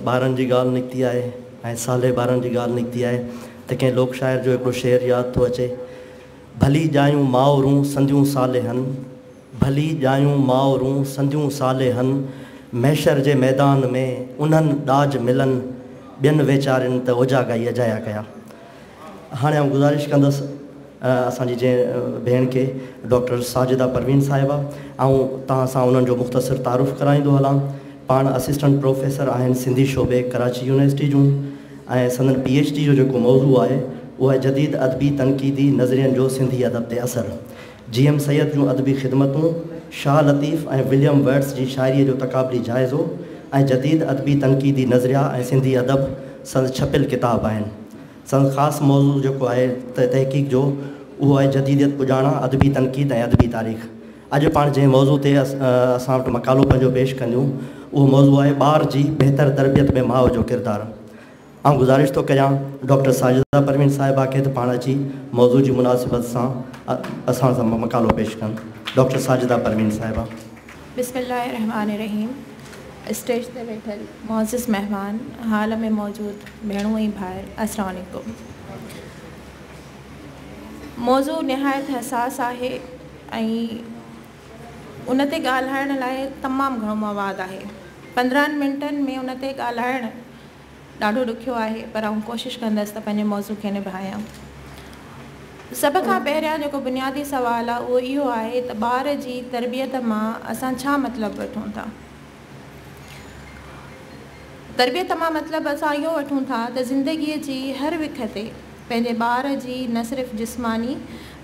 ٻارن جي ڳالهه نڪتي آهي ۽ صالح ٻارن جي ڳالهه نڪتي آهي ته ڪنهن لوڪ شاعر جو هڪڙو شعر ياد ٿو اچي. ڀلي ڄايون مائرون سنديون صالحن، ڀلي ڄايون مائرون سنديون صالحن، محشر جي ميدان ۾ انهن ڏاج ملن، ٻين ويچارين ته اوجاڳا ئي اجايا ڪيا. هاڻي آئون گذارش ڪندس اسان جي جنهن ڀيڻ کي ڊاڪٽر ساجده پروين صاحبه، آئون توهان سان انهن جو مختصر تعارف ڪرائيندو هلان. پاڻ اسسٽنٽ پروفيسر آهن سنڌي شعبي ڪراچي يونيورسٽي جون ۽ سندن پي ايڇ ڊي جو جيڪو موضوع آهي اهو آهي جديد ادبي تنقيدي نظرين جو سنڌي ادب تي اثر، جي ايم سيد جون ادبي خدمتون، شاهه لطيف ۽ وليم ورڊس جي شاعريء جو تقابلي جائزو ۽ جديد ادبي تنقيدي نظريا ۽ سنڌي ادب سندس ڇپيل ڪتاب آهن. سندس خاص موضوع جيڪو آهي تحقيق جو اهو آهي جديديت پڄاڻان ادبي تنقيد ۽ ادبي تاريخ. اڄ پاڻ جنهن موضوع تي اسان وٽ مقالو پنهنجو پيش ڪنديون اهو موضوع آهي ٻار جي بهتر تربيت ۾ ماء جو ڪردار. آئون گذارش ٿو ڪريان ڊاڪٽر ساجده پروين صاحبه کي ته پاڻ اچي موضوع جي مناسبت سان اسان سان مقالو پيش ڪن. ڊاڪٽر ساجده پروين صاحبه. بسم الله الرحمٰن الرحيم اسٽيج تي ويٺل معزز مهمان، هال ۾ موجود ڀيڻون ۽ ڀائر السلام عليڪم. موضوع نهايت حساس آهي ۽ ان تي ڳالهائڻ لاء تمام گهڻو مواد آهي. 15 منٽن ۾ ان تي ڳالهائڻ ڏاڍو ڏکيو آهي پر آئون ڪوشش ڪندس ته پنهنجي موضوع کي نڀايان. سڀ کان پهريان جيڪو بنيادي سوال آهي اهو اهو آهي ته ٻار جي تربيت مان اسان ڇا مطلب وٺون ٿا؟ تربيت مان مطلب اسان اهو وٺون ٿا ته زندگيء جي هر وک تي پنهنجي ٻار جي نه صرف جسماني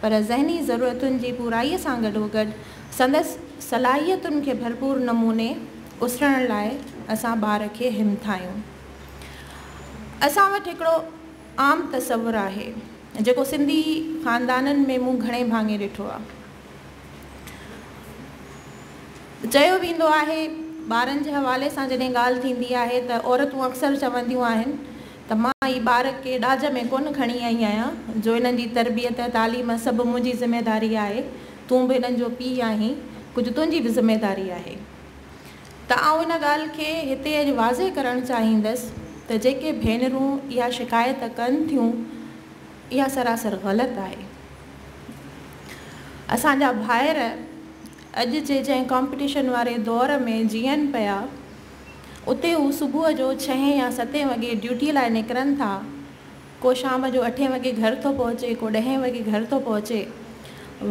پر ذهني ضرورتن جي پورائيء سان گڏوگڏ سندس صلاحيتن کي ڀرپور نموني اسرڻ لاء اسان ٻار کي همٿايون. اسان وٽ هڪڙو عام تصور آهي جيڪو سنڌي خاندانن ۾ مون گهڻي ڀاڱي ڏٺو آهي. چيو ويندو آهي ٻارن جي حوالي سان جڏهن ڳالهه ٿيندي آهي ته عورتون اڪثر چونديون آهن ته مان هي ٻار ڪي ڏاج ۾ ڪونه کڻي آئي آهيان جو انهن جي تربيت تعليم سڀ منهنجي ذميداري آهي تون به انهن جو پيء آهين ڪجهه تنهنجي به ذميداري آهي ته آئون ان ڳالهه کي هتي اڄ واضح ڪرڻ چاهيندس ته جيڪي ڀينرون اها شڪايت ڪن ٿيون اها سراسر غلط آهي. اسان جا ڀائر اڄ جي جنهن ڪامپٽيشن واري دور ۾ جيئن پيا اتي هو صبح جو ڇهين يا ستين وڳي ڊيوٽي لاء نڪرن ٿا ڪو شام جو اٺين وڳي گهر ٿو پهچي ڪو ڏهين وڳي گهر ٿو پهچي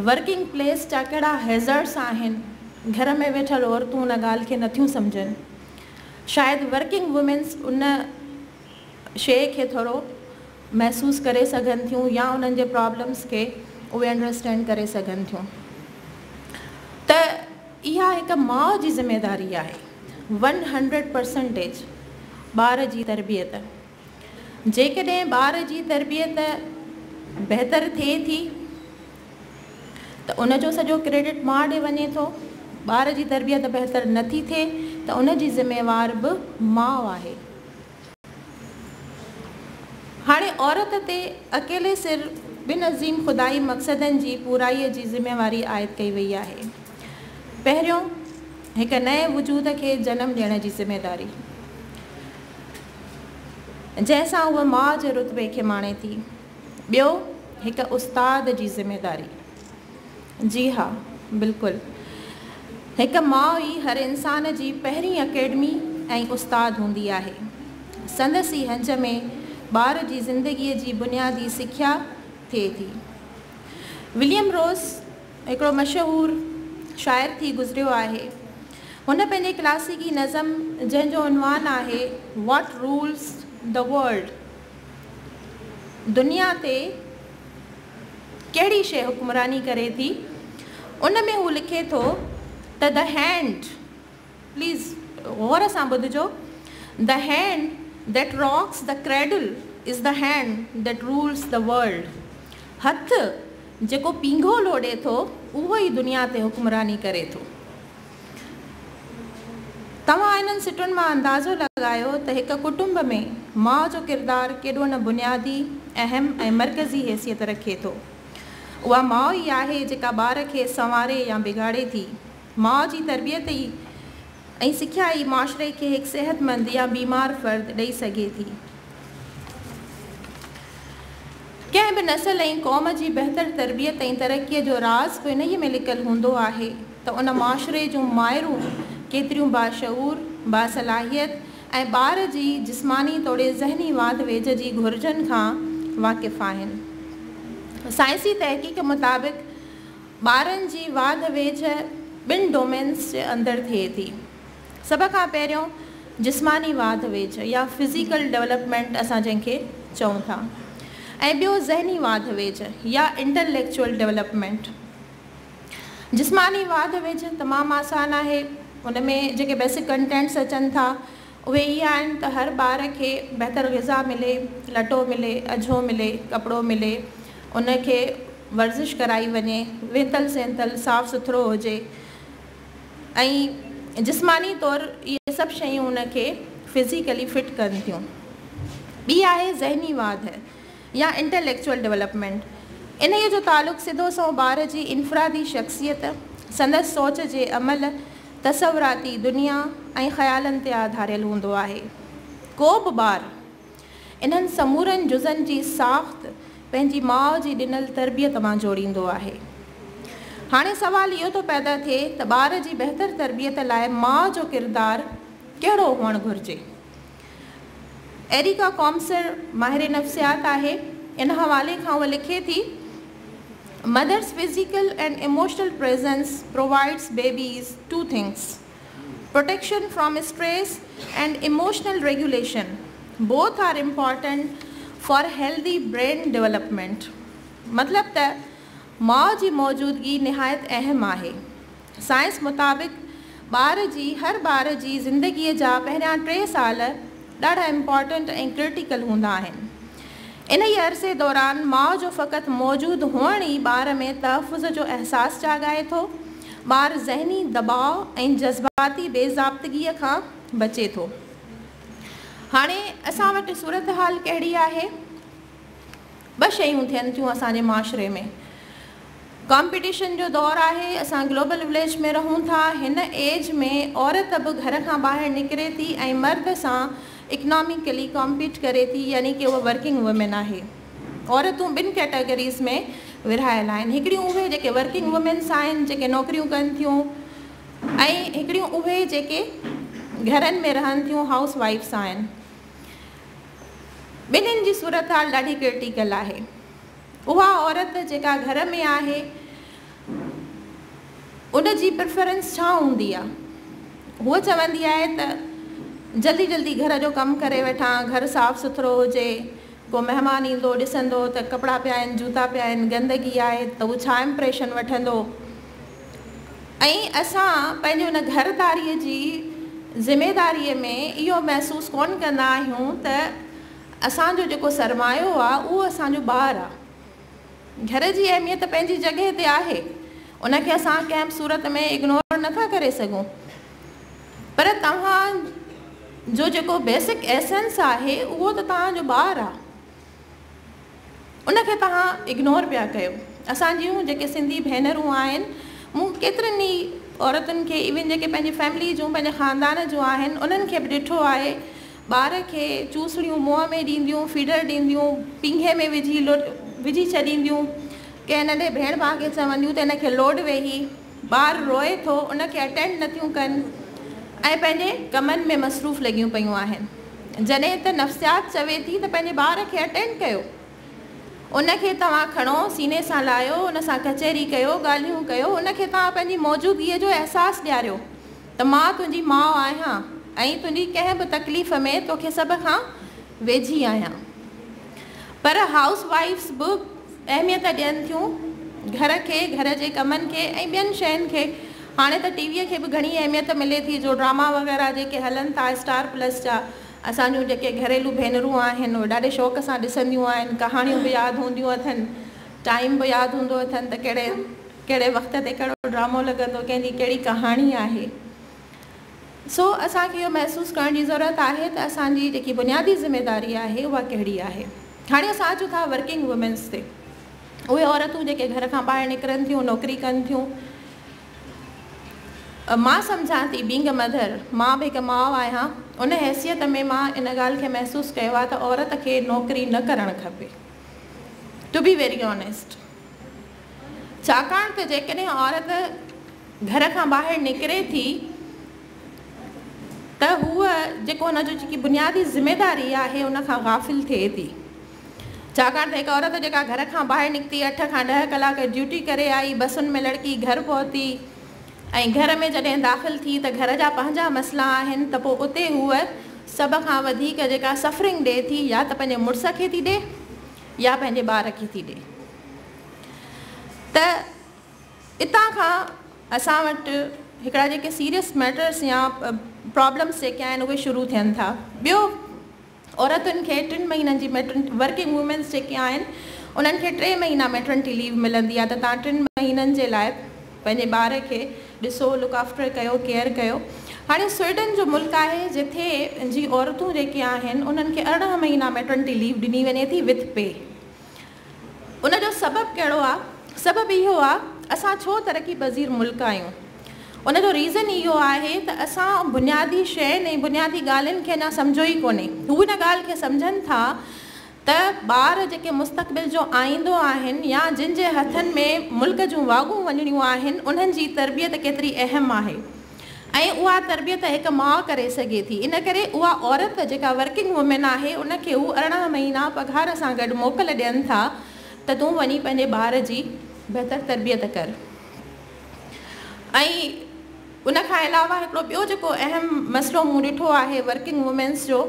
ورڪنگ پليس جا ڪهڙا هيزرڊس آهن گهر ۾ ويٺل عورتون ان ڳالهه کي نٿيون سمجهن شايد ورڪنگ وومينس ان شيء کي ٿورو محسوس ڪري سگهن ٿيون يا انهن جي پرابلمس کي اهي انڊرسٽينڊ ڪري سگهن ٿيون ته اها هڪ ماء جي ذميداري آهي 100 پرسنٽيج ٻار جي تربيت جيڪڏهن ٻار جي تربيت بهتر ٿئي ٿي ته ان جو سڄو ڪريڊٽ ماء ڏي وڃي ٿو ٻار جي تربيت بهتر نٿي ٿئي ته ان جي ذميوار به ماء آهي. هاڻي عورت تي اڪيلي سر ٻن عظيم خدائي مقصدن جي پورائيء جي ذميواري عائد ڪئي وئي آهي. پهريون، هڪ نئين وجود کي جنم ڏيڻ جي ذميداري، جنهن سان هوء ماء جي رتبي کي ماڻي ٿي. ٻيو، هڪ استاد جي ذميداري. جي ها بلڪل هڪ ماء ئي هر انسان جي پهرين اڪيڊمي ۽ استاد هوندي آهي. سندس ئي هنج ۾ ٻار جي زندگيء جي بنيادي سکيا ٿئي ٿي. وليم روز هڪڙو مشهور شاعر ٿي گذريو آهي. هن پنهنجي ڪلاسيڪي نظم جنهن جو عنوان آهي What Rules the World دنيا تي ڪهڙي شيء حڪمراني ڪري ٿي؟ ان ۾ هو لکي ٿو ته The hand، please غور سان ٻڌجو، The hand that rocks the cradle is the hand that rules the world هٿ جيڪو پينگهو لوڏي ٿو اهو ئي دنيا تي حڪمراني ڪري ٿو. توهان انهن سٽن مان اندازو لڳايو ته هڪ ڪٽنب ۾ ماء جو ڪردار ڪيڏو نه بنيادي، اهم ۽ مرڪزي حيثيت رکي ٿو. اها ماء ئي آهي جيڪا ٻار کي سنواري يا بگاڙي ٿي. ماء جي تربيت ئي ۽ سکيا ئي معاشري کي هڪ صحتمند يا بيمار فرد ڏئي سگهي ٿي. ڪنهن به نسل ۽ قوم جي بهتر تربيت ۽ ترقيء جو راز به انهيء ۾ لڪل هوندو آهي ته ان معاشري جون مائرون ڪيتريون باشعور، باصلاحيت ۽ ٻار جي جسماني توڙي ذهني واڌ ويجهه جي گهرجن کان واقف آهن. سائنسي تحقيق مطابق ٻارن جي واڌ ويجهه ٻن ڊومينز جي اندر ٿئي ٿي. سڀ کان پهريون جسماني واڌ ويجهه يا فزيڪل ڊولپمينٽ اسان جنهن کي چئون ٿا ۽ ٻيو ذهني واڌ ويجهه يا انٽليڪچوئل ڊولپمينٽ. جسماني واڌ ويجهه تمام آسان آهي. ان ۾ جيڪي بيسڪ ڪنٽينٽس اچن ٿا اهي اهي آهن ته هر ٻار کي بهتر غذا ملي، لٽو ملي، اجهو ملي، ڪپڙو ملي، ان کي ورزش ڪرائي وڃي، وهنتل سهنتل صاف سٿرو هجي ۽ جسماني طور اهي سڀ شيون ان کي فزيڪلي فٽ ڪن ٿيون. ٻي آهي ذهني واڌ يا انٽليڪچوئل ڊولپمينٽ. انهيء جو تعلق سڌو سنئون ٻار جي انفرادي شخصيت، سندس سوچ جي عمل، تصوراتي دنيا ۽ خيالن تي آڌاريل هوندو آهي. ڪو به ٻار انهن سمورن جزن جي ساخت پنهنجي ماء جي ڏنل تربيت مان جوڙيندو آهي. هاڻي سوال اهو ٿو پيدا ٿئي ته ٻار جي بهتر تربيت لاء ماء جو ڪردار ڪهڙو هئڻ گهرجي؟ ايريڪا ڪامسر ماهر نفسيات آهي. ان حوالي کان هوء لکي ٿي، Mother's physical and emotional presence provides babies two things, protection from stress and emotional regulation, both are important for healthy brain development. مطلب ته ماء جي موجودگي نهايت اهم آهي. سائنس مطابق ٻار جي هر ٻار جي زندگيء جا پهريان ٽي سال ڏاڍا امپارٽنٽ ۽ ڪرٽيڪل هوندا آهن. انهيء عرصي دوران ماء جو فقط موجود هئڻ ئي ٻار ۾ تحفظ جو احساس جاڳائي ٿو. ٻار ذهني دٻاء ۽ جذباتي بي ضابطگيء کان بچي ٿو. هاڻي اسان وٽ صورتحال ڪهڙي آهي؟ ٻه شيون ٿين ٿيون اسان جي معاشري ۾. ڪامپيٽيشن جو دور آهي، اسان گلوبل وليج ۾ رهون ٿا، هن ايج ۾ عورت به گهر کان ٻاهر نڪري ٿي ۽ مرد سان اڪناميڪلي ڪامپيٽ ڪري ٿي يعني ڪي اها ورڪنگ وومين آهي. عورتون ٻن ڪيٽاگريز ۾ ورهايل آهن، هڪڙيون اهي جيڪي ورڪنگ وومينس آهن جيڪي نوڪريون ڪن ٿيون ۽ هڪڙيون اهي جيڪي گهرن ۾ رهن ٿيون هائوس وائيفس آهن. ٻنهين جي صورتحال ڏاڍي ڪرٽيڪل آهي. اها عورت جيڪا گهر ۾ آهي ان جي پريفرنس ڇا هوندي آ؟ هوء چوندي آهي ته جلدي جلدي گهر جو ڪم ڪري وٺان، گهر صاف سٿرو هجي، ڪو مهمان ايندو ڏسندو ته ڪپڙا پيا آهن، جوتا پيا آهن، گندگي آهي ته هو ڇا امپريشن وٺندو؟ ۽ اسان پنهنجي ان گهرداريء جي ذميداريء ۾ اهو محسوس ڪونه ڪندا آهيون ته اسان جو جيڪو سرمايو آ اهو اسان جو ٻار آ. گهر جي اهميت پنهنجي جڳهه تي آهي، ان کي اسان ڪنهن به صورت ۾ اگنور نه ٿا ڪري سگهون. پر توهان جو جيڪو بيسڪ ايسنس آهي اهو ته توهان جو ٻار آ. ان کي توهان اگنور پيا ڪيو. اسان جون جيڪي سنڌي ڀينرون آهن، مون ڪيترين ئي عورتن کي ايون جيڪي پنهنجي فيملي جون پنهنجي خاندان جون آهن انهن کي به ڏٺو آهي ٻار کي چوسڙيون منهن ۾ ڏينديون، فيڊر ڏينديون، پينگهي ۾ وجهي وجهي ڇڏينديون، ڪنهن ننڍي ڀيڻ ڀاء کي چونديون ته هن کي لوڏ ويهي، ٻار روئي ٿو ان کي اٽينڊ نٿيون ڪن ۽ پنهنجي ڪمن ۾ مصروف لڳيون پيون آهن. جڏهن ته نفسيات چوي ٿي ته پنهنجي ٻار کي اٽينڊ ڪيو. ان کي توهان کڻو، سيني سان لاهيو، ان سان ڪچهري ڪيو، ڳالهيون ڪيو، ان کي توهان پنهنجي موجودگيء جو احساس ڏياريو ته مان تنهنجي ماء آهيان ۽ تنهنجي ڪنهن به تڪليف ۾ توکي سڀ کان ويجهي آهيان. پر هائوس وائيفس به اهميت ڏين ٿيون گهر کي، گهر جي ڪمن کي ۽ ٻين شين کي. هاڻي ته ٽي ويء کي به گهڻي اهميت ملي ٿي جو ڊراما وغيره جيڪي هلن ٿا اسٽار پلس جا اسان جون جيڪي گهريلو ڀينرون آهن اهي ڏاڍي شوق سان ڏسنديون آهن، ڪهاڻيون به ياد هونديون اٿن، ٽائيم به ياد هوندو اٿن ته ڪهڙي ڪهڙي وقت تي ڪهڙو ڊرامو لڳندو، ڪنهن جي ڪهڙي ڪهاڻي آهي. سو اسان کي اهو محسوس ڪرڻ جي ضرورت آهي ته اسان جي جيڪي بنيادي ذميداري آهي اها ڪهڙي آهي. هاڻي اسان اچون ٿا ورڪنگ وومينس تي. اهي عورتون جيڪي گهر کان ٻاهر نڪرن ٿيون، نوڪري ڪن ٿيون. مان سمجهان ٿي بينگ ا مڌر، مان به هڪ ماء آهيان، ان حيثيت ۾ مان ان ڳالهه کي محسوس ڪيو آهي ته عورت کي نوڪري نه ڪرڻ کپي. To be very honest. ڇاڪاڻ ته جيڪڏهن عورت گهر کان ٻاهر نڪري ٿي ته هوء جيڪو هن جو جيڪي بنيادي ذميداري آهي ان کان غافل ٿئي ٿي. ڇاڪاڻ ته هڪ عورت جيڪا گهر کان ٻاهر نڪتي، اٺ کان 10 ڪلاڪ ڊيوٽي ڪري آئي، بسن ۾ لڙڪي گهر پهتي ۽ گهر ۾ جڏهن داخل ٿي ته گهر جا پنهنجا مسئلا آهن ته پوء اتي هوء سڀ کان وڌيڪ جيڪا سفرنگ ڏئي ٿي يا ته پنهنجي مڙس کي ٿي ڏئي يا پنهنجي ٻار کي ٿي ڏئي. ته اتان کان اسان وٽ هڪڙا جيڪي سيريس ميٽرس يا پرابلمس جيڪي آهن اهي شروع ٿين ٿا. ٻيو عورتن کي 3 مهينن جي ورڪنگ وومينس جيڪي آهن انهن کي 3 مهينا ميٽرنٽي ليو ملندي آهي ته توهان 3 مهينن جي لاءِ پنهنجي ٻار کي ڏسو، لڪ آفٽر ڪيو، ڪيئر ڪيو. هاڻي سوئيڊن جو ملڪ آهي جتي جي عورتون جيڪي آهن انهن کي 18 مهينا ميٽرنٽي ليو ڏني وڃي ٿي وٿ پي. ان جو سبب ڪهڙو آهي؟ سبب اهو آهي اسان ڇو ترقي پذير ملڪ آهيون؟ ان جو ريزن اهو آهي ته اسان بنيادي شين ۽ بنيادي ڳالهين کي اڃا سمجهيو ئي ڪونهي. هو ان ڳالهه کي سمجهن ٿا ته ٻار جيڪي مستقبل جو آئيندو آهن يا جن جي هٿن ۾ ملڪ جون واڳون وڃڻيون آهن انهن جي تربيت ڪيتري اهم آهي ۽ اها تربيت هڪ ماءُ ڪري سگهي ٿي. ان ڪري اها عورت جيڪا ورڪنگ وومين آهي ان کي هو 18 مهينا پگهار سان گڏ موڪل ڏين ٿا ته تون وڃي پنهنجي ٻار جي بهتر تربيت ڪر. ۽ ان کان علاوه هڪڙو ٻيو جيڪو اهم مسئلو مون ڏٺو آهي ورڪنگ وومينس جو،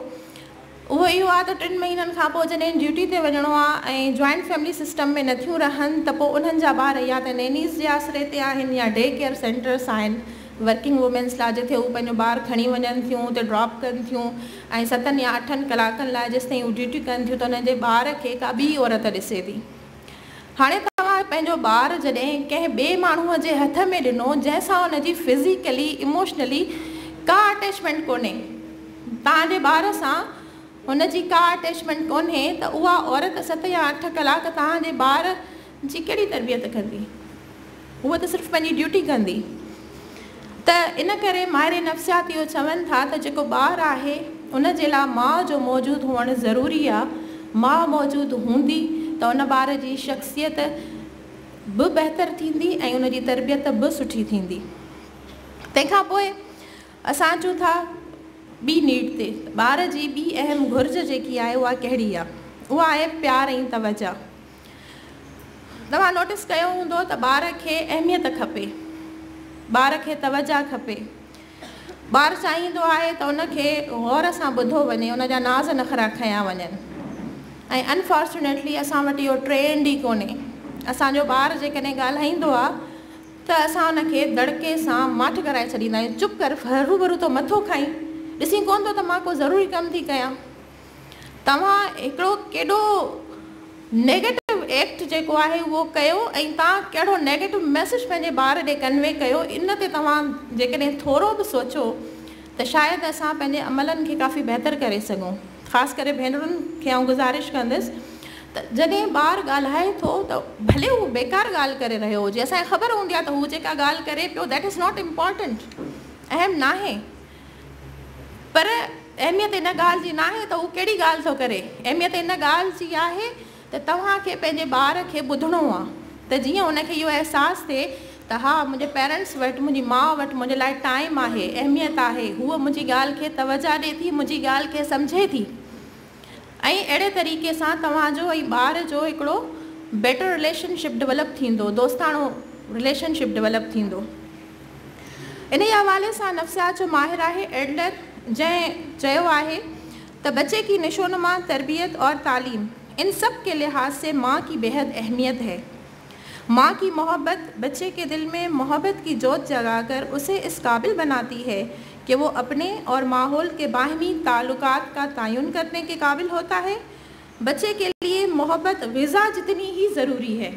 اهو اهو آهي ته 3 مهينن کان پوءِ جڏهن ڊيوٽي تي وڃڻو آهي ۽ جوائنٽ فيملي سسٽم ۾ نٿيون رهن ته پوءِ انهن جا ٻار يا ته نينيز جي آسري تي آهن يا ڊي ڪيئر سينٽرس آهن ورڪنگ وومينس لاءِ، جتي هو پنهنجو ٻار کڻي وڃن ٿيون، اتي ڊراپ ڪن ٿيون ۽ 7 يا 8 ڪلاڪن لاءِ جيستائين هو ڊيوٽي ڪن ٿيون ته انهن جي ٻار کي ڪا ٻي عورت ڏسي ٿي. هاڻي توهان پنهنجو ٻار جڏهن ڪنهن ٻئي ماڻهوءَ جي هٿ ۾ ڏنو جنهن سان هن جي فزيڪلي اموشنلي ڪا اٽيچمينٽ ڪونهي، توهان جي ٻار سان هن جي ڪا اٽيچمينٽ ڪونهي، ته اها عورت 7 يا 8 ڪلاڪ توهان جي ٻار جي ڪهڙي تربيت ڪندي؟ هوءَ ته صرف پنهنجي ڊيوٽي ڪندي. ته ان ڪري ماهر نفسيات اهو چون ٿا ته جيڪو ٻار آهي ان جي لاءِ ماءُ جو موجود هئڻ ضروري آهي. ماءُ موجود هوندي ته ان ٻار جي شخصيت به بهتر ٿيندي ۽ ان جي تربيت به سٺي ٿيندي. تنهن کان پوءِ اسان اچون ٿا ٻي نيڊ تي. ٻار جي ٻي اهم گهرج جيڪي آهي اها ڪهڙي آهي؟ اها آهي پيار ۽ توجهه. توهان نوٽيس ڪيو هوندو ته ٻار کي اهميت کپي، ٻار کي توجهه کپي. ٻار چاهيندو آهي ته ان کي غور سان ٻڌو وڃي، ان جا ناز نخرا کنيا وڃن. ۽ انفارچونيٽلي اسان وٽ اهو ٽرينڊ ئي ڪونهي. اسان جو ٻار جيڪڏهن ڳالهائيندو آهي ته اسان ان کي دڙڪي سان ماٺ ڪرائي ڇڏيندا آهيون، چپ ڪر، هرو ڀرو ٿو مٿو کائين، ڏسين ڪونه ٿو ته مان ڪو ضروري ڪم ٿي ڪيان. توهان هڪڙو ڪيڏو نيگيٽو ايڪٽ جيڪو آهي اهو ڪيو ۽ توهان ڪهڙو نيگيٽو ميسيج پنهنجي ٻار ڏي ڪنوي ڪيو، ان تي توهان جيڪڏهن ٿورو به سوچو ته شايد اسان پنهنجي عملن کي ڪافي بهتر ڪري سگهون. خاص ڪري ڀينرن کي آئون گذارش ڪندس ته جڏهن ٻار ڳالهائي ٿو ته ڀلي هو بيڪار ڳالهه ڪري رهيو هجي، اسان کي خبر هوندي آهي ته هو جيڪا ڳالهه ڪري پيو that is not important, اهم ناهي. پر اهميت ان ڳالهه جي ناهي ته هو ڪهڙي ڳالهه ٿو ڪري، اهميت ان ڳالهه جي آهي ته توهان کي پنهنجي ٻار کي ٻڌڻو آهي ته جيئن هن کي اهو احساس ٿئي ته ها منهنجي پيرنٽس وٽ، منهنجي ماءُ وٽ منهنجي لاءِ ٽائيم آهي، اهميت آهي، هوءَ منهنجي ڳالهه کي توجهه ڏئي ٿي، منهنجي ڳالهه کي سمجهي ٿي. ۽ اهڙي طريقي سان توهان جو ۽ ٻار جو هڪڙو بيٽر رليشنشپ ڊولپ ٿيندو، دوستاڻو رليشنشپ ڊولپ ٿيندو. ان ئي حوالي سان نفسيات جو ماهر آهي ايڊلر، جنهن چيو آهي ته بچي ڪي نشونما، تربيت اور تعليم ان سب के लिहाज से माँ की बेहद अहमियत है। माँ की मोहब्बत बच्चे के दिल में मोहब्बत की जोत जगाकर उसे इस काबिल बनाती है कि वो अपने और माहौल के बाहमी ताल्लुकात का तअय्युन करने के काबिल होता है। बच्चे के लिए मोहब्बत ग़िज़ा जितनी ही ज़रूरी है।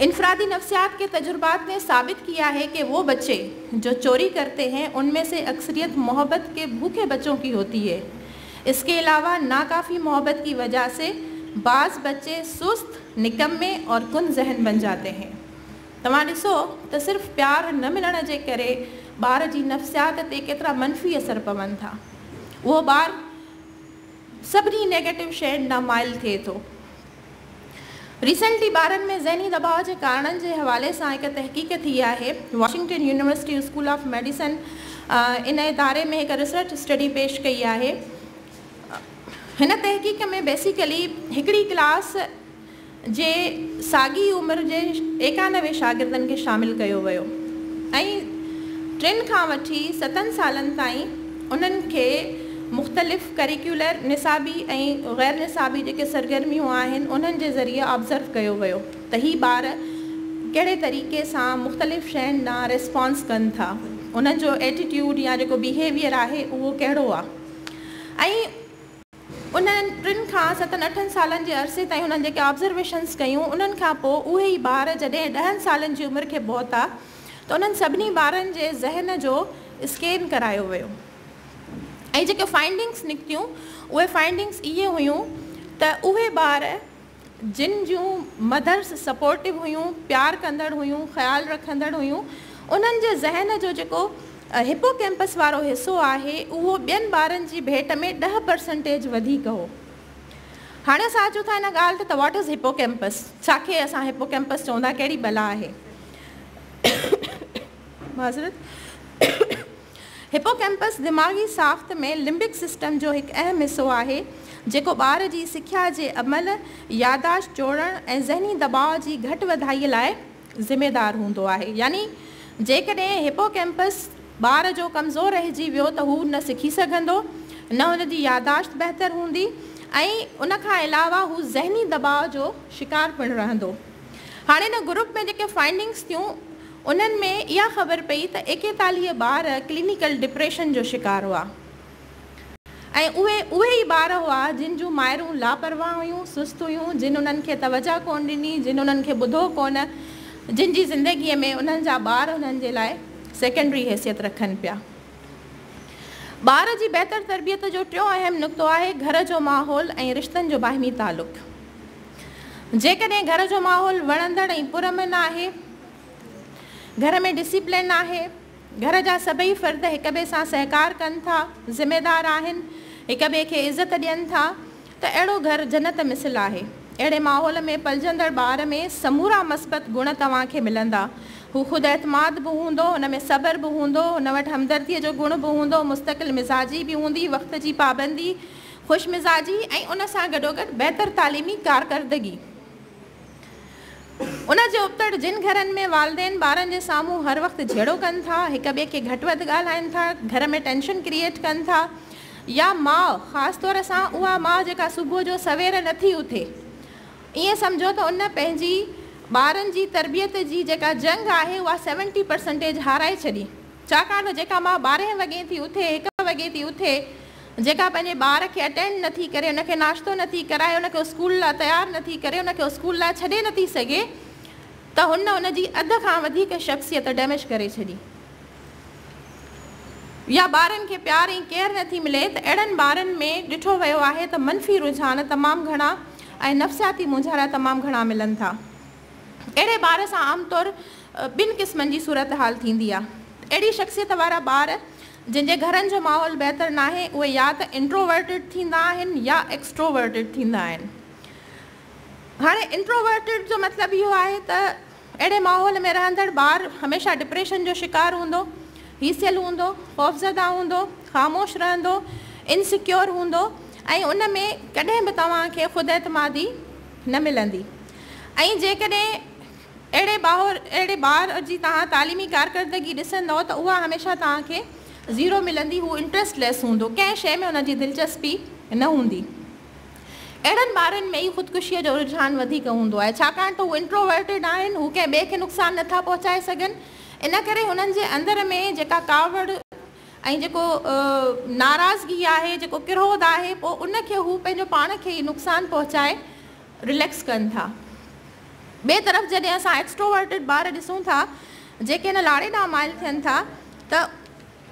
इनफरादी नफ्सियात के तजुर्बात ने साबित किया है कि वो बच्चे जो चोरी करते हैं उनमें से अक्सरियत मोहब्बत के भूखे बच्चों की होती है। इसके अलावा नाकाफ़ी मोहब्बत की वजह से बाज़ बच्चे सुस्त, निकम्मे और कुन ज़हन बन जाते हैं। तव्हां ॾिसो त सिर्फ़ प्यार न मिलण जे करे ॿार जी नफ़्सियात ते केतिरा मनफ़ी असर पवनि था। उहो ॿार सभिनी नेगेटिव शयुनि ॾांहुं माइल थिए थो। रिसेंटली ॿारनि में ज़हनी दबाव जे कारणनि जे हवाले सां हिकु तहक़ीक़ थी आहे। Washington University School of Medicine इन इदारे में हिकु रिसर्च स्टडी पेश कई आहे। हिन तहक़ीक़ में बेसिकली हिकिड़ी क्लास जे साॻी उमिरि जे 91 शागिर्दनि खे शामिल कयो वियो ऐं 3 खां वठी 7 सालनि ताईं उन्हनि खे मुख़्तलिफ़ करिकुलर निसाबी ऐं ग़ैर निसाबी जेके सरगर्मियूं आहिनि उन्हनि जे ज़रिए ऑब्ज़र्व कयो वियो त ही ॿार कहिड़े तरीक़े सां मुख़्तलिफ़ शयुनि ॾांहुं रिस्पॉन्स कनि था, उन्हनि जो एटीट्यूड या जेको बिहेवियर आहे उहो कहिड़ो आहे। ऐं उन्हनि 3 खां 7-8 सालनि जे अरसे ताईं उन्हनि जेके ऑब्ज़र्वेशन्स कयूं उन्हनि खां पोइ उहे ई ॿार जॾहिं 10 सालनि जी उमिरि खे पहुता त उन्हनि सभिनी ॿारनि जे ज़हन जो स्कैन करायो वियो ऐं जेके फाइंडिंग्स निकितियूं उहे फाइंडिंग्स इहे हुयूं त उहे ॿार जिन जूं मदर्स सपोर्टिव हुयूं, प्यार कंदड़ हुयूं, ख़्यालु रखंदड़ हुयूं, उन्हनि जे ज़हन जो जेको हिपोकैम्पस वारो हिसो आहे उहो ॿियनि ॿारनि जी भेंट में 10% वधीक हो। हाणे असां अचूं था हिन ॻाल्हि ते त what is hippocampus, छाखे असां हिपोकैम्पस चवंदा, कहिड़ी बला आहे? माज़रत। हिपोकैम्पस दिमागी साख़्त में लिम्बिक सिस्टम जो हिकु अहम हिसो आहे जेको ॿार जी सिख्या जे अमल, यादाश्त जोड़ण ऐं ज़हनी दबाव जी घटि वधाईअ लाइ ज़िम्मेदार हूंदो आहे। यानी जेकॾहिं हिपोकैम्पस ॿार जो कमज़ोर रहिजी वियो त हू न सिखी सघंदो, न हुनजी यादाश्त बहितर हूंदी ऐं उन खां अलावा हू ज़हनी दबाव जो शिकार पिणु रहंदो। हाणे हिन ग्रुप में जेके फाइंडिंग्स थियूं उन्हनि में इहा ख़बर पई त 41 ॿार क्लिनिकल डिप्रेशन जो शिकार हुआ ऐं उहे उहे ई ॿार हुआ जिन जूं मायरूं लापरवाह हुयूं, सुस्त हुयूं, जिन उन्हनि खे तवजो कोन ॾिनी, जिन उन्हनि खे ॿुधो कोन, जिन जी ज़िंदगीअ में उन्हनि जा ॿार उन्हनि जे लाइ सेकेंडरी हैसियत रखनि पिया। ॿार जी बहितर तरबियत जो टियों अहम नुक़्तो आहे घर जो माहौल ऐं रिश्तनि जो बाहिमी तालुक़। जेकॾहिं घर जो माहौल वणंदड़ ऐं पुरअमन आहे, घर में डिसिप्लिन आहे, घर जा सभई फ़र्द हिक ॿिए सां सहकार कनि था, ज़िम्मेदार आहिनि, हिक ॿिए खे इज़त ॾियनि था, त अहिड़ो घर जन्नत मिसिल आहे। अहिड़े माहौल में पलजंदड़ ॿार में समूरा मस्बत गुण तव्हांखे मिलंदा। हू ख़ुदि एतमाद बि हूंदो, हुन में सब्र बि हूंदो, हुन वटि हमदर्दीअ जो गुण बि हूंदो, मुस्तक़िल मिज़ाजी बि हूंदी, वक़्त जी पाबंदी, ख़ुशि मिज़ाजी ऐं उन सां गॾोगॾु बहितर तालीमी कारकर्दगी। उन जे उबतड़ जिन घरनि में वालदेन ॿारनि जे साम्हूं हर वक़्तु झेड़ो कनि था, हिक ॿिए खे घटि वधि ॻाल्हाइनि था, घर में टेंशन क्रिएट कनि था, या माउ ख़ासि तौर सां उहा माउ जेका सुबुह जो सवेर नथी उथे, ईअं सम्झो त उन पंहिंजी ॿारनि जी तरबियत जी जेका जंग आहे उहा 70% हाराए छॾी। छाकाणि त जेका माउ 12 वॻे थी उथे, 1 वॻे थी उथे, जेका पंहिंजे ॿार खे अटेंड नथी करे, हुनखे नाश्तो नथी कराए, हुनखे स्कूल लाइ तयारु नथी करे, हुनखे स्कूल लाइ छॾे नथी सघे, त हुन हुनजी अधु खां वधीक शख़्सियत डैमेज करे छॾी। या ॿारनि खे प्यार ऐं केयर नथी मिले त अहिड़नि ॿारनि में ॾिठो वियो आहे त मनफ़ी रुझान तमामु घणा ऐं नफ़्सियाती मुंझारा तमामु घणा मिलनि था। अहिड़े ॿार सां आम तौर ॿिनि क़िस्मनि जी सूरत हाल थींदी आहे। अहिड़ी शख़्सियत वारा ॿार जिन जे घरनि जो माहौल बहितर न आहे, उहे या त इंट्रोवर्टेड थींदा आहिनि या एक्सट्रोवर्टेड थींदा आहिनि। हाणे इंट्रोवर्टेड जो मतिलबु इहो आहे त अहिड़े माहौल में रहंदड़ ॿार हमेशह डिप्रेशन जो शिकार हूंदो, हीसियल हूंदो, ख़ौफ़ज़दा हूंदो, ख़ामोश रहंदो, इनसिक्योर हूंदो ऐं उन में कॾहिं बि तव्हांखे ख़ुदि एतमादी न मिलंदी। ऐं जेकॾहिं अहिड़े ॿार जी तव्हां तालीमी कारकर्दगी ॾिसंदव त उहा हमेशह तव्हांखे ज़ीरो मिलंदी, हू इंट्रस्टलेस हूंदो, कंहिं शइ में हुनजी दिलचस्पी न हूंदी। अहिड़नि ॿारनि में ई ख़ुदकुशीअ जो रुझान वधीक हूंदो आहे, छाकाणि त हू इंट्रोवर्टेड आहिनि, हू कंहिं ॿिए खे नुक़सानु नथा पहुचाए सघनि, इन करे हुननि जे अंदरि में जेका कावड़ ऐं जेको नाराज़गी आहे, जेको क्रोध आहे, पोइ उनखे हू पंहिंजो पाण खे ई नुक़सानु पहुचाए रिलैक्स कनि था। ٻئي طرف جڏهن اسان ايڪسٽروورٽيڊ ٻار ڏسون ٿا، جيڪي ان لاڙي ڏانهن مائل ٿين ٿا، ته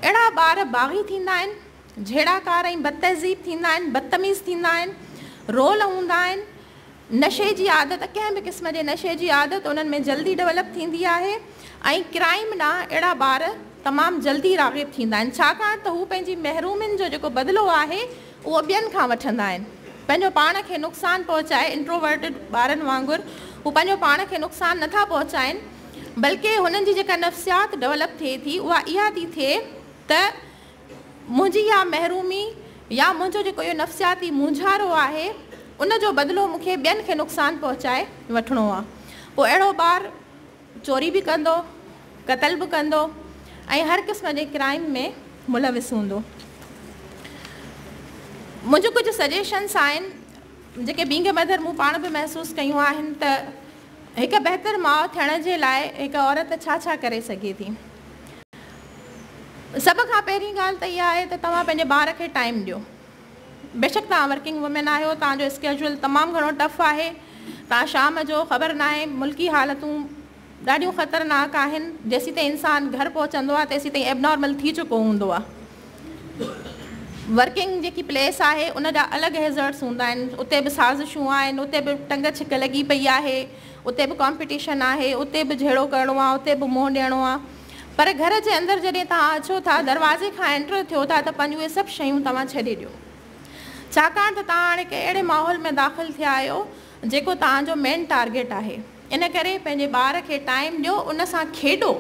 اهڙا ٻار باغي ٿيندا آهن، جهيڙاڪار ۽ بدتهذيب ٿيندا آهن، بدتميز ٿيندا آهن، رول هوندا آهن، نشي جي عادت، ڪنهن به قسم جي نشي جي عادت انهن ۾ جلدي ڊولپ ٿيندي آهي ۽ ڪرائيم ڏانهن اهڙا ٻار تمام جلدي راغب ٿيندا آهن، ڇاڪاڻ ته هو پنهنجي محرومين جو جيڪو بدلو آهي اهو ٻين کان وٺندا آهن. پنهنجو پاڻ کي نقصان پهچائي انٽروورٽيڊ ٻارن وانگر هو پنهنجو پاڻ کي نقصان نٿا پهچائين، بلڪه هنن جي جيڪا نفسيات ڊولپ ٿئي ٿي اها اها ٿي ٿئي ته منهنجي اها محرومي يا منهنجو جيڪو اهو نفسياتي مونجهارو آهي ان جو بدلو مون کي ٻين کي نقصان پهچائي وٺڻو آهي. پوء اهڙو ٻار چوري به ڪندو، قتل به ڪندو ۽ هر قسم جي ڪرائيم ۾ ملوث هوندو. منهنجون ڪجهه سجيشنس آهن جيڪي بينگ اي مدر مون پاڻ به محسوس ڪيون آهن ته هڪ بهتر ماء ٿيڻ جي لاء هڪ عورت ڇا ڇا ڪري سگهي ٿي. سڀ کان پهرين ڳالهه ته اها آهي ته توهان پنهنجي ٻار کي ٽائيم ڏيو. بيشڪ توهان ورڪنگ وومين آهيو، توهان جو اسڪيجول تمام گهڻو ٽف آهي، توهان شام جو خبر ناهي، ملڪي حالتون ڏاڍيون خطرناڪ آهن، جيسيتائين انسان گهر پهچندو آهي تيسيتائين ايبنارمل ٿي چڪو هوندو آهي. ورڪنگ جيڪي پليس آهي ان جا الڳ هيزرڊس هوندا آهن، اتي به سازشون آهن، اتي به ٽنگ ڇڪ لڳي پئي آهي، اتي به ڪامپيٽيشن آهي، اتي به جهيڙو ڪرڻو آهي، اتي به منهن ڏيڻو آهي. پر گهر جي اندر جڏهن توهان اچو ٿا، دروازي کان اينٽر ٿيو ٿا ته پنهنجون اهي سڀ شيون توهان ڇڏي ڏيو. ڇاڪاڻ ته توهان هاڻي هڪ اهڙي ماحول ۾ داخل ٿيا آهيو جيڪو توهان جو مين ٽارگيٽ آهي. ان ڪري پنهنجي ٻار کي ٽائيم ڏيو، ان سان کيڏو.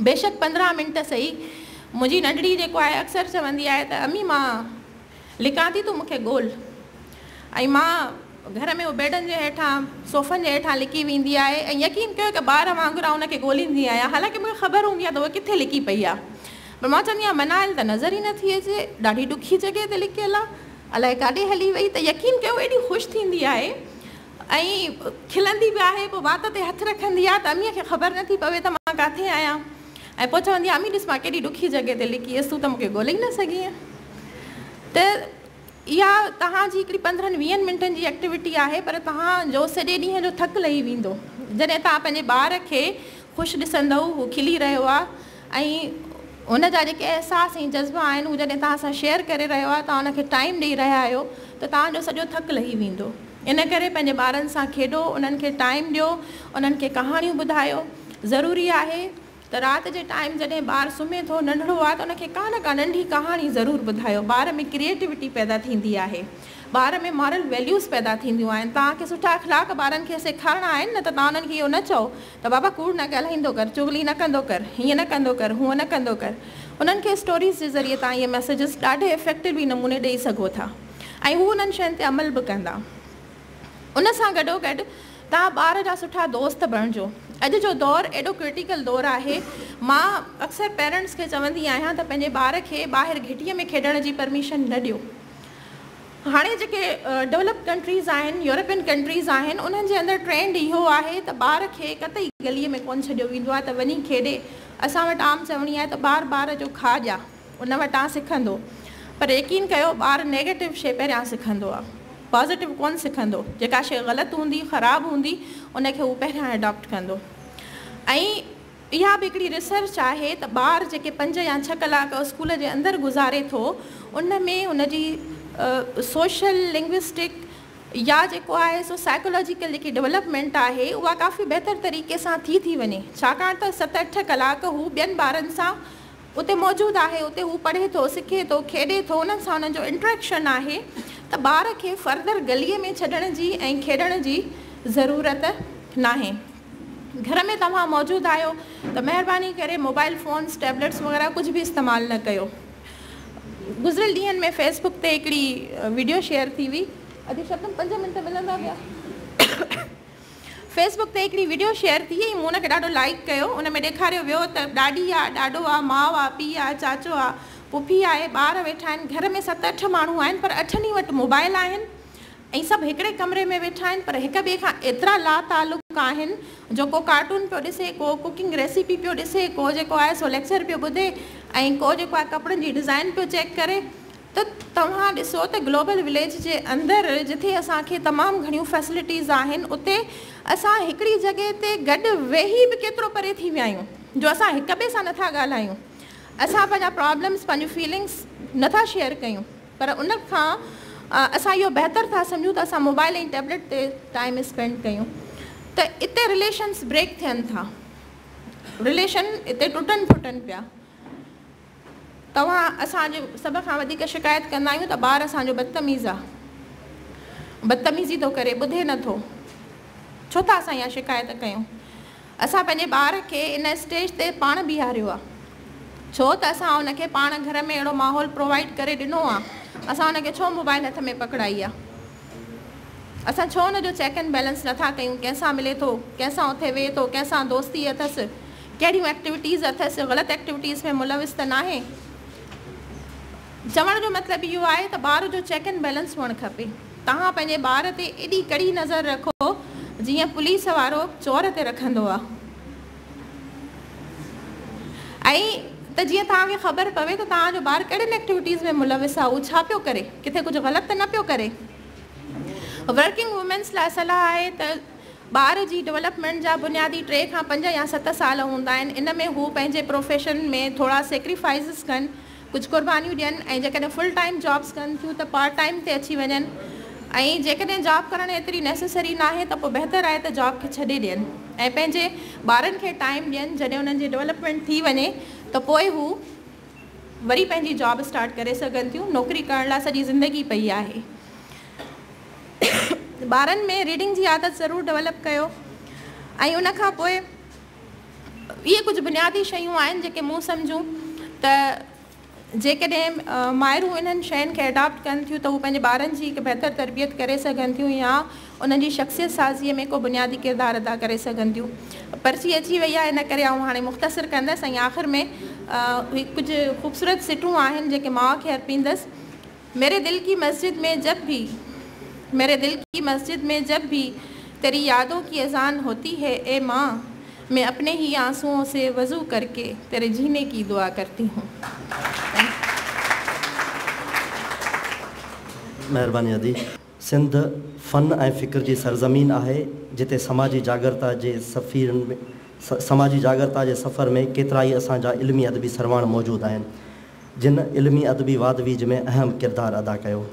بيشڪ 15 منٽ سهي. منهنجي ننڍڙي جيڪو آهي اڪثر چوندي آهي ته امي مان لڪان ٿي تون مون کي ڳول. ۽ مان گهر ۾ هو بيڊن جي هيٺان، صوفن جي هيٺان لڪي ويندي آهي ۽ يقين ڪيو هڪ ٻار وانگر آئون ان کي ڳوليندي آهيان. حالانڪه مون کي خبر هوندي آهي ته هوء ڪٿي لڪي پئي آهي. پر مان چوندي آهيان منائل ته نظر ئي نٿي اچي، ڏاڍي ڏکي جڳهه تي لڪيل آهي، الائي ڪاڏي هلي وئي. ته يقين ڪيو ايڏي خوش ٿيندي آهي ۽ کلندي به آهي، پوء وات تي هٿ رکندي آهي ته اميء کي خبر نٿي پوي ته مان ڪاٿي آهيان. ۽ پوء چوندي آهي امي ڏس مان ڪيڏي ڏکي جڳهه تي لڪي هيس، تون ته مون کي ڳولي ئي نه سگهينء. ته اها توهان جي هڪڙي 15 20 منٽن جي ايڪٽيوٽي آهي، پر توهان جو سڄي ڏينهن جو ٿڪ لهي ويندو جڏهن توهان پنهنجي ٻار کي خوش ڏسندؤ، هو کلي رهيو آهي ۽ هن جا جيڪي احساس ۽ جذبا آهن هو جڏهن توهان سان شيئر ڪري رهيو آهي، توهان ان کي ٽائيم ڏئي رهيا آهيو ته توهان جو سڄو ٿڪ لهي ويندو. ان ڪري پنهنجي ٻارن سان کيڏو، انهن کي ٽائيم ڏيو، انهن کي ڪهاڻيون ٻڌايو. ضروري آهي ته رات جي ٽائيم جڏهن ٻار سمهي ٿو، ننڍڙو آهي ته ان کي ڪا نه ڪا ننڍي ڪهاڻي ضرور ٻڌايو. ٻار ۾ ڪريئيٽوٽي پيدا ٿيندي آهي، ٻار ۾ مارل ويليوز پيدا ٿينديون آهن. توهان کي سٺا اخلاق ٻارن کي سيکارڻا آهن نه ته توهان انهن کي اهو نه چئو ته بابا ڪوڙ نه ڳالهائيندو ڪر، چغلي نه ڪندو ڪر، هيئن نه ڪندو ڪر، هونئن نه ڪندو ڪر. انهن کي اسٽوريز جي ذريعي توهان اهي ميسيجز ڏاڍي افيڪٽولي نموني ڏئي سگهو ٿا ۽ هو انهن شين تي عمل به ڪندا. ان سان گڏوگڏ توهان ٻار جا سٺا دوست بڻجو. اڄ جو دور ايڏو ڪرٽيڪل دور آهي. مان اڪثر پيرنٽس کي چوندي آهيان ته پنهنجي ٻار کي ٻاهر گهٽيء ۾ کيڏڻ جي پرميشن نه ڏيو. هاڻي جيڪي ڊولپڊ ڪنٽريز آهن، يورپين ڪنٽريز آهن، انهن جي اندر ٽرينڊ اهو آهي ته ٻار کي قطعي گليء ۾ ڪونه ڇڏيو ويندو آهي ته وڃي کيڏي. اسان وٽ عام چوڻي آهي ته ٻار ٻار جو کاڄ آ، ان وٽان سکندو. پر يقين ڪيو ٻار نيگيٽو شيء پهريان سکندو آ، پازيٽو ڪونه سکندو. جيڪا شيء غلط هوندي، خراب هوندي، ان کي هو پهريان اڊاپٽ ڪندو. ۽ اها به هڪڙي ريسرچ آهي ته ٻار جيڪي 5 يا 6 ڪلاڪ اسڪول جي اندر گذاري ٿو، ان ۾ ان جي سوشل، لنگوسٽڪ يا جيڪو آهي سو سائيڪالاجيڪل جيڪي ڊولپمينٽ آهي اها ڪافي بهتر طريقي سان ٿي ٿي وڃي، ڇاڪاڻ ته 7 8 ڪلاڪ هو ٻين ٻارن سان اتي موجود آهي، اتي هو پڙهي ٿو، سکي ٿو، کيڏي ٿو، انهن سان انهن جو انٽريڪشن آهي ته ٻار کي فردر گليء ۾ ڇڏڻ جي ۽ کيڏڻ جي ضرورت ناهي. گهر ۾ توهان موجود آهيو ته مهرباني ڪري موبائل فونز، ٽيبليٽس وغيره ڪجهه به استعمال نه ڪيو. گذريل ڏينهن ۾ فيس بڪ تي هڪڙي وڊيو شيئر ٿي هئي. ادي شبنم 5 منٽ ملندا پيا. فيس بڪ تي هڪڙي وڊيو شيئر ٿي ۽ مون ان کي ڏاڍو لائيڪ ڪيو. ان ۾ ڏيکاريو ويو ته ڏاڏي آ، ڏاڏو آ، ماء آ، پيء آ، چاچو آ، پڦي آهي، ٻار ويٺا آهن، گهر ۾ 7 8 ماڻهو آهن پر اٺن ئي وٽ موبائل آهن ۽ سڀ هڪڙي ڪمري ۾ ويٺا آهن پر هڪ ٻئي کان ايترا لا تعلق آهن جو ڪو ڪارٽون پيو ڏسي، ڪو ڪوڪنگ ريسيپي پيو ڏسي، ڪو جيڪو آهي سو ليڪچر پيو ٻڌي ۽ ڪو جيڪو آهي ڪپڙن جي ڊزائين پيو چيڪ ڪري. ته توهان ڏسو ته گلوبل وليج جي اندر جٿي اسان کي تمام گهڻيون فيسلٽيز آهن، اتي اسان هڪڙي جڳهه تي گڏ ويهي به ڪيترو پري ٿي ويا آهيون جو اسان هڪ ٻئي سان نٿا ڳالهايون، اسان پنهنجا پرابلمس، پنهنجون فيلنگس نٿا شيئر ڪيون، پر ان کان اسان اهو بهتر ٿا سمجهون ته اسان موبائل ۽ ٽيبليٽ تي ٽائيم اسپينڊ ڪيون. ته اتي رليشنس بريڪ ٿين ٿا، رليشن اتي ٽٽن ڦٽن پيا. توهان اسان جي سڀ کان وڌيڪ شڪايت ڪندا آهيون ته ٻار اسان جو بدتميز آهي، بدتميزي ٿو ڪري، ٻڌي نٿو. ڇو ٿا اسان اها شڪايت ڪيون؟ اسان پنهنجي ٻار کي ان اسٽيج تي پاڻ بيهاريو آهي، ڇو ته اسان ان کي پاڻ گهر ۾ اهڙو ماحول پرووائيڊ ڪري ڏنو آهي. اسان ان کي ڇو موبائل هٿ ۾ پڪڙائي آهي؟ اسان ڇو ان جو چيڪ اينڊ بيلنس نٿا ڪيون؟ ڪنهن سان ملي ٿو، ڪنهن سان اٿي ويهي ٿو، ڪنهن سان دوستي اٿس، ڪهڙيون ايڪٽيوٽيز اٿس، غلط ايڪٽيوٽيز ۾ ملوث ته ناهي. چوڻ جو مطلب اهو آهي ته ٻار جو چيڪ اينڊ بيلنس هئڻ کپي. توهان پنهنجي ٻار تي ايڏي ڪڙي نظر رکو جيئن پوليس وارو چور تي رکندو آهي، ۽ ته جيئن توهان کي خبر پوي ته توهان جو ٻار ڪهڙين ايڪٽيوٽيز ۾ ملوث آهي، اهو ڇا پيو ڪري، ڪٿي ڪجهه غلط ته نه پيو ڪري. ورڪنگ وومينس لاء صلاح آهي ته ٻار جي ڊولپمينٽ جا بنيادي 3 کان 5 يا 7 سال هوندا آهن، ان ۾ هو پنهنجي پروفيشن ۾ ٿورا سيڪريفائيزز ڪن، ڪجهه قربانيون ڏين، ۽ جيڪڏهن فل ٽائيم جابس ڪن ٿيون ته پارٽ ٽائيم تي اچي وڃن، ۽ جيڪڏهن جاب ڪرڻ ايتري نيسيسري ناهي ته پوء بهتر آهي ته جاب کي ڇڏي ڏين ۽ پنهنجي ٻارن کي ٽائيم ڏين. جڏهن انهن جي ڊولپمينٽ ٿي وڃي ته پوء هو وري پنهنجي جاب اسٽارٽ ڪري سگهن ٿيون. نوڪري ڪرڻ لاء سڄي زندگي پئي آهي. ٻارن ۾ ريڊنگ جي عادت ضرور ڊولپ ڪيو. ۽ ان کان پوء اهي ڪجهه بنيادي شيون آهن جيڪي مون سمجهون ته جيڪڏهن مائرون انهن شين کي اڊاپٽ ڪن ٿيون ته هو پنهنجي ٻارن جي هڪ بهتر تربيت ڪري سگهن ٿيون يا انهن جي شخصيت سازيء ۾ ڪو بنيادي ڪردار ادا ڪري سگهن ٿيون. پرچي اچي وئي آهي، ان ڪري آئون هاڻي مختصر ڪندس ۽ آخر ۾ ڪجهه خوبصورت سٽون آهن جيڪي ماء کي ارپيندس. मेरे दिल की मस्जिद में जब भी، मेरे दिल की मस्जिद में जब भी तेरी यादों की अजान होती है ए माँ, मैं अपने ही आंसुओं से वज़ू करके तेरे जीने की दुआ करती हूँ। महिरबानी अदी। सिंध फन ऐं फ़िक्र जी सरज़मीन आहे, जिते समाजी जागरता जे सफ़ीरनि में समाजी जागरता जे सफ़र में केतिरा ई असांजा इल्मी अदबी सरवाण मौजूदु आहिनि, जिन इल्मी अदबी वाधवीज में अहम किरदारु अदा कयो।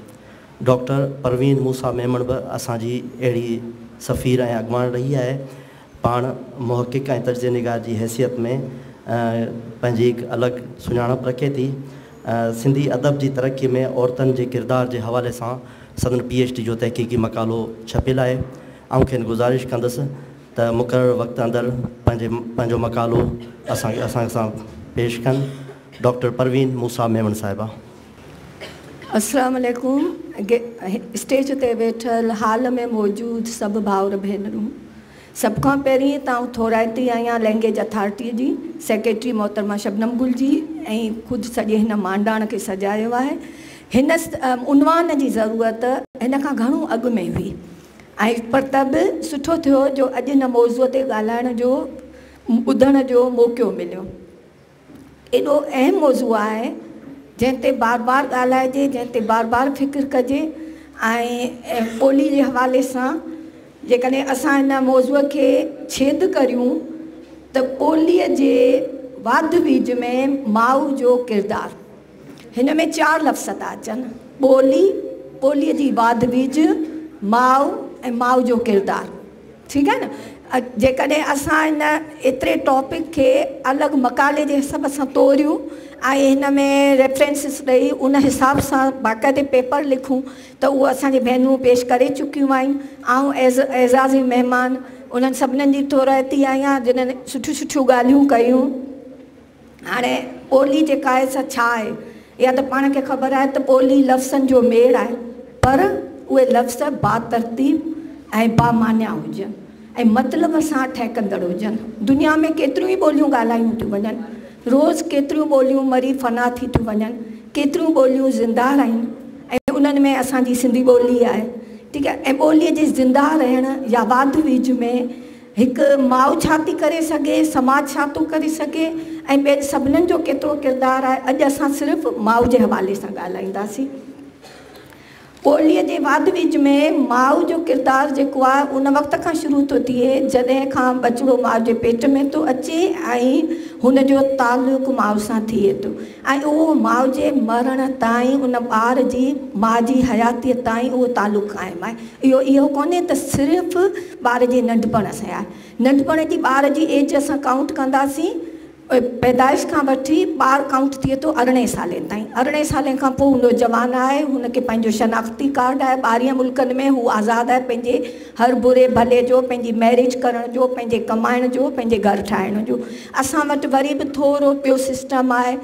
डॉक्टर परवीन मूसा मेमण बि असांजी अहिड़ी सफ़ीर ऐं अॻवान रही आहे। पाण मुहक़िक़ ऐं तजिज़े निगार जी हैसियत में पंहिंजी हिकु अलॻि सुञाणप रखे थी। सिंधी अदब जी तरक़ी में औरतुनि जे किरदार जे हवाले सां सदन PhD जो तहक़ीक़ी मक़ालो छपियल आहे। आउं खेनि गुज़ारिश कंदुसि त मुक़ररु वक़्त अंदरि पंहिंजो मक़ालो असां सां पेश कनि। डॉक्टर परवीन मूसा मेमण साहिबा। अस्सलाम वालेकुम। स्टेज ते वेठल हाल में मौजूद सभु भाउर भेनरूं, सभ खां पहिरीं त आउं थोराइती आहियां लैंग्वेज अथॉरिटी जी सेक्रेटरी मोहतरमा शबनम गुल जी ऐं ख़ुदि सॼे हिन मांडाण खे सजायो आहे। हिन उनवान जी ज़रूरत हिन खां घणो अॻु में हुई ऐं पर त बि सुठो थियो जो अॼु हिन मौज़ूअ ते ॻाल्हाइण जो, ॿुधण जो मौक़ो मिलियो। एॾो अहम मौज़ू आहे जंहिं ते बार बार ॻाल्हाइजे, जंहिं ते बार बार फ़िक्र कजे ऐं ॿोली जे हवाले सां जेकॾहिं असां हिन मौज़ूअ खे छेद करियूं त ॿोलीअ जे वाध वीज में माउ जो किरदारु, हिन में 4 लफ़्ज़ था अचनि: ॿोली, ॿोलीअ जी वाध वीज, माउ ऐं माउ जो किरदारु। ठीकु आहे न? जेकॾहिं असां हिन एतिरे टॉपिक खे अलॻि मक़ाले जे हिसाब सां तोड़ियूं ऐं हिन में रेफरेंसिस ॾेई उन हिसाब सां बाक़ाइदे पेपर लिखूं त उहो असांजी भेनरूं पेश करे चुकियूं आहिनि। आउं एज़ाज़ी महिमान उन्हनि सभिनीनि जी थोराइती आहियां जिन्हनि सुठियूं सुठियूं ॻाल्हियूं कयूं। हाणे ॿोली जेका आहे सा छा आहे, इहा त पाण खे ख़बर आहे त ॿोली लफ़्ज़नि जो मेड़ आहे, पर उहे लफ़्ज़ बातरतीब ऐं बामान्या हुजनि ऐं मतिलब सां ठहकंदड़ हुजनि। दुनिया में केतिरियूं ई ॿोलियूं ॻाल्हायूं थियूं वञनि, रोज़ केतिरियूं ॿोलियूं मरी फना थी थियूं वञनि, केतिरियूं ॿोलियूं ज़िंदा आहिनि ऐं उन्हनि में असांजी सिंधी ॿोली आहे। ठीकु आहे। ऐं ॿोलीअ जे ज़िंदा रहण या वाध वीज में هڪ ماءُ ڇا ٿي ڪري سگهي، سماج ڇا ٿو ڪري سگهي ۽ ٻين سڀنين جو ڪيترو ڪردار آهي. اڄ اسان صرف ماءُ جي حوالي سان ڳالهائينداسين. ٻوليءَ جي واڌ ويجهه ۾ ماءُ جو ڪردار جيڪو آهي ان وقت کان شروع ٿو ٿئي جڏهن کان ٻچڙو ماءُ جي پيٽ ۾ ٿو اچي ۽ هن جو تعلق ماءُ سان ٿئي ٿو ۽ اهو ماءُ جي مرڻ تائين ان ٻار جي ماءُ جي حياتيءَ تائين اهو تعلق قائم آهي. اهو ڪونهي ته صرف ٻار جي ننڍپڻ سان آهي. ننڍپڻ جي ٻار جي ايج اسان ڪائونٽ ڪنداسين پيدائش کان وٺي ٻار ڪائونٽ ٿئي ٿو 18 سالي تائين. 18 سالي کان پوءِ نوجوان آهي، هن کي پنهنجو شناختي ڪارڊ آهي. 12 ملڪن ۾ هو آزاد آهي پنهنجي هر بري ڀلي جو، پنهنجي ميريج ڪرڻ جو، پنهنجي ڪمائڻ جو، پنهنجي گهر ٺاهڻ جو. اسان وٽ وري به ٿورو ٻيو سسٽم آهي.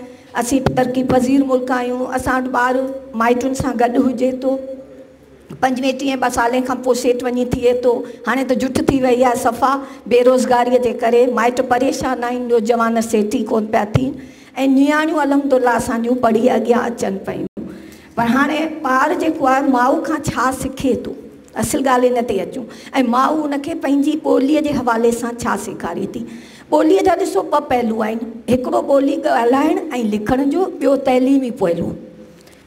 اسين ترقي پذير ملڪ آهيون. اسان وٽ ٻار مائٽن سان گڏ هجي ٿو. 25 30 سالي کان پوءِ سيٺ وڃي ٿئي ٿو. هاڻي ته جٺ ٿي وئي آهي صفا بيروزگاريءَ جي ڪري. مائٽ پريشان آهن، نوجوان سيٺ ئي ڪونه پيا ٿين ۽ نياڻيون الحمدلله اسان جون پڙهي اڳيان اچن پيون. پر هاڻي ٻار جيڪو آهي ماءُ کان ڇا سکي ٿو، اصل ڳالهه هن تي اچون. ۽ ماءُ هن کي پنهنجي ٻوليءَ جي حوالي سان ڇا سيکاري ٿي. ٻوليءَ جا ڏسو ٻه پهلو آهن، هڪڙو ٻولي ڳالهائڻ ۽ لکڻ جو، ٻيو تعليمي پهلو،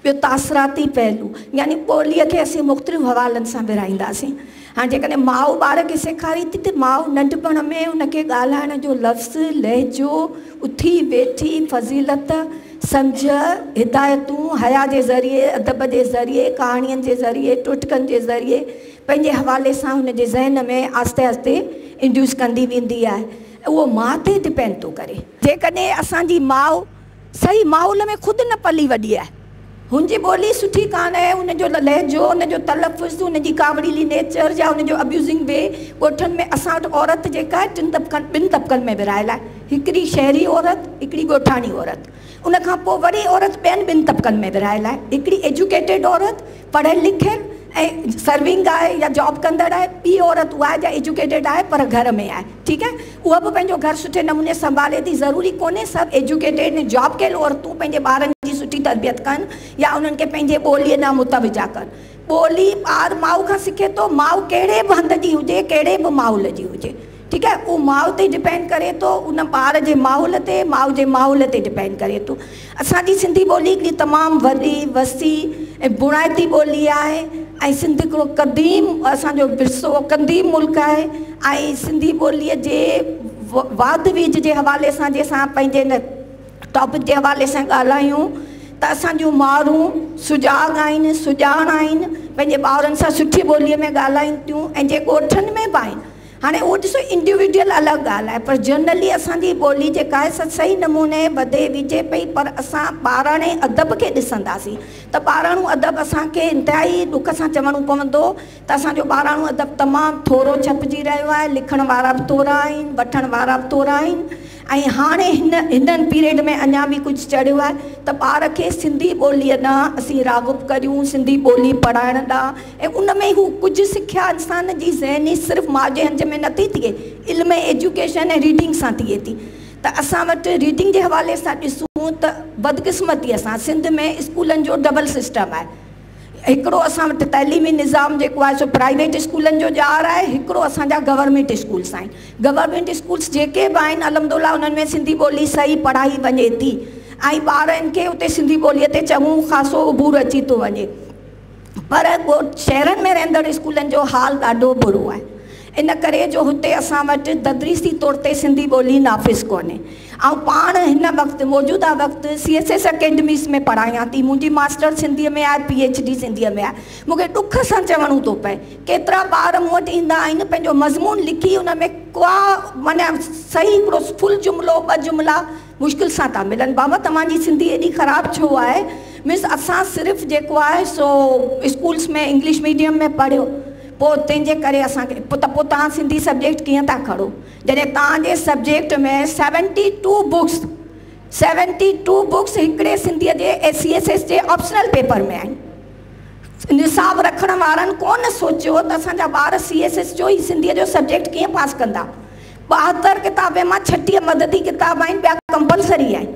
ٻيو تاثراتي پهلو. يعني ٻوليءَ کي اسين مختلف حوالن سان ورهائينداسين. هاڻي جيڪڏهن ماءُ ٻار کي سيکاري ٿي ته ماءُ ننڍپڻ ۾ هن کي ڳالهائڻ جو لفظ، لهجو، اٿي ويٺي، فضيلت، سمجهه، هدايتون، حيا جي ذريعي، ادب جي ذريعي، ڪهاڻين جي ذريعي، ٽوٽڪن جي ذريعي پنهنجي حوالي سان هن جي ذهن ۾ آهستي آهستي انڊيوس ڪندي ويندي آهي. اهو ماءُ تي ڊپينڊ ٿو ڪري. جيڪڏهن اسان جي ماءُ صحيح ماحول ۾ خود نه پلي وڏي آهي، هن جي ٻولي سٺي ڪانه آهي، هن جو لهجو، هن جو تلفظ، هن جي ڪاوڙيلي نيچر يا هن جو ابيوزنگ وي. ڳوٺن ۾ اسان وٽ عورت جيڪا آهي ٻن طبقن ۾ ورهايل آهي، هڪڙي شهري عورت، هڪڙي ڳوٺاڻي عورت. ان کان پوءِ وري عورت ٻين ٻن طبقن ۾ ورهايل آهي، هڪڙي ايجوڪيٽيڊ عورت، پڙهيل لکيل ۽ سرونگ آهي يا جاب ڪندڙ آهي. ٻي عورت اها آهي جا ايجوڪيٽيڊ آهي پر گهر ۾ آهي، ٺيڪ آهي، اها به پنهنجو گهر سٺي نموني سنڀالي ٿي. ضروري ڪونهي سڀ ايجوڪيٽيڊ ۽ جاب ڪيل عورتون پنهنجي ٻارن جي سٺي تربيت ڪن يا انهن کي پنهنجي ٻوليءَ ڏانهن متوجا ڪن. ٻولي ٻار ماءُ کان سکي ٿو، ماءُ ڪهڙي به هنڌ جي هجي، ڪهڙي به ماحول جي هجي، ٺيڪ آهي، اهو ماءُ تي ڊپينڊ ڪري ٿو، ان ٻار جي ماحول تي، ماءُ جي ماحول تي ڊپينڊ ڪري ٿو. اسان جي سنڌي ٻولي هڪڙي تمام وڏي، وسيع ۽ بڻائتي ٻولي آهي ۽ سنڌ هڪڙو قديم اسان جو ورثو، قديم ملڪ آهي ۽ سنڌي ٻوليءَ جي واڌ ويجهه جي حوالي سان جي اسان پنهنجي هن ٽاپڪ جي حوالي سان ڳالهايون ته اسان جون مائرون سجاڳ آهن، سڄاڻ آهن، پنهنجي ٻارن سان سٺي ٻوليءَ ۾ ڳالهائين ٿيون ۽ جي ڳوٺن ۾ به آهن. هاڻي اهو ڏسو انڊيوجل الڳ ڳالهه آهي، پر جنرلي اسان جي ٻولي جيڪا آهي سا صحيح نموني وڌي ويجهي پئي. پر اسان ٻاراڻي ادب کي ڏسنداسين ته ٻاراڻو ادب اسان کي انتهائي ڏک سان چوڻو پوندو ته اسان جو ٻاراڻو ادب تمام ٿورو ڇپجي رهيو آهي. لکڻ وارا به ٿورا آهن، وٺڻ وارا به ٿورا آهن ۽ هاڻي هنن پيريڊ ۾ اڃا به ڪجهه چڙهيو آهي ته ٻار کي سنڌي ٻوليءَ ڏانهن اسين راغب ڪريون، سنڌي ٻولي پڙهائڻ ڏانهن. ۽ ان ۾ هو ڪجهه سکيا انسان جي ذهني صرف ماءُ جي هنج ۾ نٿي ٿئي، علم ايجوڪيشن ۽ ريڊنگ سان ٿئي ٿي. ته اسان وٽ ريڊنگ جي حوالي سان ڏسون ته بدقسمتيءَ سان سنڌ ۾ اسڪولن جو ڊبل سسٽم آهي. هڪڙو اسان وٽ تعليمي نظام جيڪو آهي سو پرائيويٽ اسڪولن جو ڄار آهي، هڪڙو اسان جا گورنمينٽ اسڪولس آهن. گورنمينٽ اسڪولس جيڪي به آهن الحمدلله انهن ۾ سنڌي ٻولي صحيح پڙهائي وڃي ٿي ۽ ٻارن کي اتي سنڌي ٻوليءَ تي چڱو خاصو عبور اچي ٿو وڃي. پر شهرن ۾ رهندڙ اسڪولن جو حال ڏاڍو برو آهي، ان ڪري جو هتي اسان وٽ تدريسي طور تي سنڌي ٻولي نافذ ڪونهي. ۽ پاڻ هن وقت موجوده وقت سي ايس ايس اڪيڊميز ۾ پڙهايان ٿي. منهنجي ماسٽر سنڌيءَ ۾ آهي، پي ايڇ ڊي سنڌيءَ ۾ آهي. مون کي ڏک سان چوڻو ٿو پئي، ڪيترا ٻار مون وٽ ايندا آهن پنهنجو مضمون لکي ان ۾ ڪا معنيٰ صحيح هڪڙو فل جملو ٻه جملا مشڪل سان ٿا ملن. بابا توهان جي سنڌي ايڏي خراب ڇو آهي؟ مس اسان صرف جيڪو آهي سو اسڪولس ۾ انگلش ميڊيم ۾ پڙهيو، پوءِ تنهن جي ڪري اسان کي پوءِ ته پوءِ توهان سنڌي سبجيڪٽ ڪيئن ٿا کڻو؟ جڏهن توهان جي سبجيڪٽ ۾ 72 بڪس هڪڙي سنڌيءَ جي ۽ سي ايس ايس جي آپشنل پيپر ۾ آهن. نصاب رکڻ وارن ڪونه سوچيو ته اسان جا ٻار سي ايس ايس جو ئي سنڌيءَ جو سبجيڪٽ ڪيئن پاس ڪندا. 72 ڪتابي مان 36 مددي ڪتاب آهن، ٻيا ڪمپلسري آهن.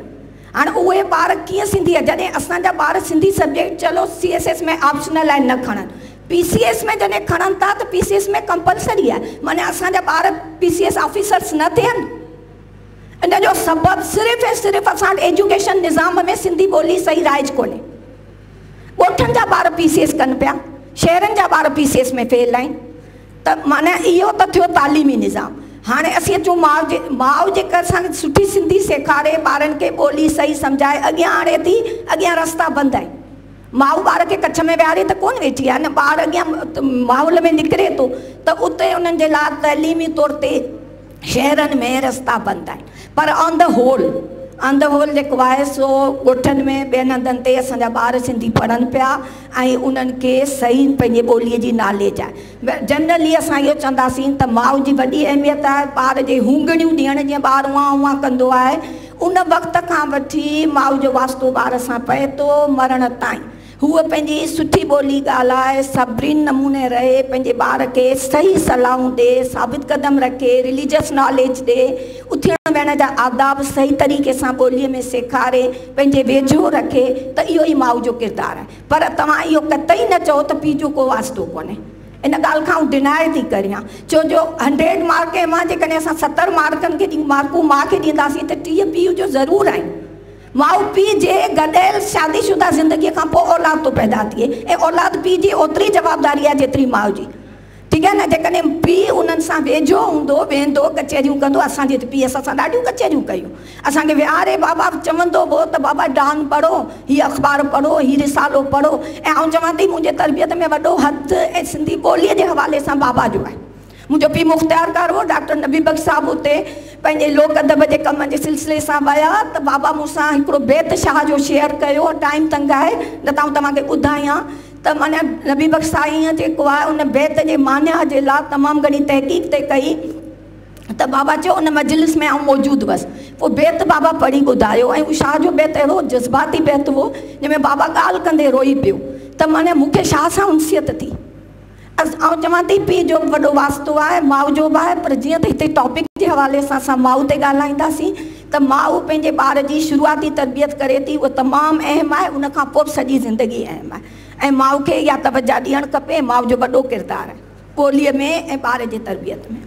هاڻي اهي ٻار ڪيئن سنڌي؟ جڏهن اسان جا ٻار سنڌي سبجيڪٽ چلو سي ايس ايس ۾ آپشنل آهي نه کڻن، پي سي ايس ۾ جڏهن کڻن ٿا ته پي سي ايس ۾ ڪمپلسري آهي، معنيٰ اسان جا ٻار پي سي ايس آفيسرس نه ٿين. ان جو سبب صرف ۽ صرف اسان وٽ ايجوڪيشن نظام ۾ سنڌي ٻولي صحيح رائج ڪونهي. ڳوٺن جا ٻار پي سي ايس ڪن پيا، شهرن جا ٻار پي سي ايس ۾ فيل آهن. ته معنيٰ اهو ته ٿيو تعليمي نظام. هاڻي اسين اچون ماء جي، ماء جيڪا اسان کي سٺي سنڌي سيکاري، ٻارن کي ٻولي صحيح سمجهائي اڳيان آڻي ٿي، اڳيان رستا بند آهن. ماء ٻار کي ڪڇ ۾ ويهاري ته ڪونه ويٺي آهي نه، ٻار اڳيان ماحول ۾ نڪري ٿو ته اتي انهن جي لاء تعليمي طور تي شهرن ۾ رستا بند آهن. پر on the whole, on the whole جيڪو آهي سو ڳوٺن ۾ ٻين هنڌن تي اسان جا ٻار سنڌي پڙهن پيا ۽ انهن کي صحيح پنهنجي ٻوليء جي ناليج آهي. جنرلي اسان اهو چونداسين ته ماء جي وڏي اهميت آهي، ٻار جي هونگڙيون ڏيڻ، جيئن ٻار اونهان اونهان ڪندو آهي، ان وقت کان وٺي ماء جو واسطو ٻار سان پئي ٿو مرڻ تائين. هوء پنهنجي سٺي ٻولي ڳالهائي، صبرين نموني رهي، پنهنجي ٻار کي صحيح صلاحون ڏي، ثابت قدم رکي، رليجس ناليج ڏي، اٿڻ ويهڻ جا آداب صحيح طريقي سان ٻوليء ۾ سيکاري، پنهنجي ويجهو رکي ته اهو ئي ماء جو ڪردار آهي. پر توهان اهو قطعي نه چئو ته پيء جو ڪو واسطو ڪونهي. ان ڳالهه کان آئون ڊناء ٿي ڪريان. ڇو جو هنڊريڊ مارڪ مان جيڪڏهن اسان 70 مارڪن کي مارڪون ماء کي ڏينداسين ته 30 پيء جو ضرور آهن. ماء پيء جي گڏيل شادي شده زندگيء کان پوء اولاد ٿو پيدا ٿئي ۽ اولاد پيء جي اوتري جوابداري آهي جيتري ماء جي. ٺيڪ آهي نه جيڪڏهن پيء انهن سان ويجهو هوندو، ويهندو، ڪچهريون ڪندو، اسان جي ته پيء اسان سان ڏاڍيون ڪچهريون ڪيون. اسان کي ويهاري بابا چوندو هو ته بابا ڊان پڙهو، هي اخبار پڙهو، هي رسالو پڙهو ۽ آئون چوان ٿي منهنجي تربيت ۾ وڏو هٿ ۽ سنڌي ٻوليء جي حوالي سان بابا جو آهي. منهنجو پيء مختيارڪار هو، ڊاڪٽر نبي بخش صاحب اتي پنهنجي لوڪ ادب جي ڪم جي سلسلي سان ويا ته بابا مون سان هڪڙو بيت شاهه جو شيئر ڪيو، ٽائيم تنگ آهي نه ته آئون توهان کي ٻڌايان ته معنيٰ نبي بخش سائينء جيڪو آهي ان بيت جي معنيٰ جي لاء تمام گهڻي تحقيق تي ڪئي ته بابا چيو ان مجلس ۾ آئون موجود هئس پوء بيت بابا پڙهي ٻڌايو ۽ اهو شاهه جو بيت اهڙو جذباتي بيت هو جنهن ۾ بابا ڳالهه ڪندي روئي پيو ته معنيٰ مون کي شاهه سان انسيت ٿي. آئون چوان ٿي پيء جو به وڏو واسطو آهي، ماء جو به آهي، پر جيئن ته هتي ٽاپڪ جي حوالي سان اسان ماء تي ڳالهائينداسين ته ماء پنهنجي ٻار جي شروعاتي تربيت ڪري ٿي، اهو تمام اهم آهي، ان کان پوء به سڄي زندگي اهم آهي ۽ ماء کي اها توجه ڏيڻ کپي ۽ ماء جو وڏو ڪردار آهي ٻوليء ۾ ۽ ٻار جي تربيت ۾.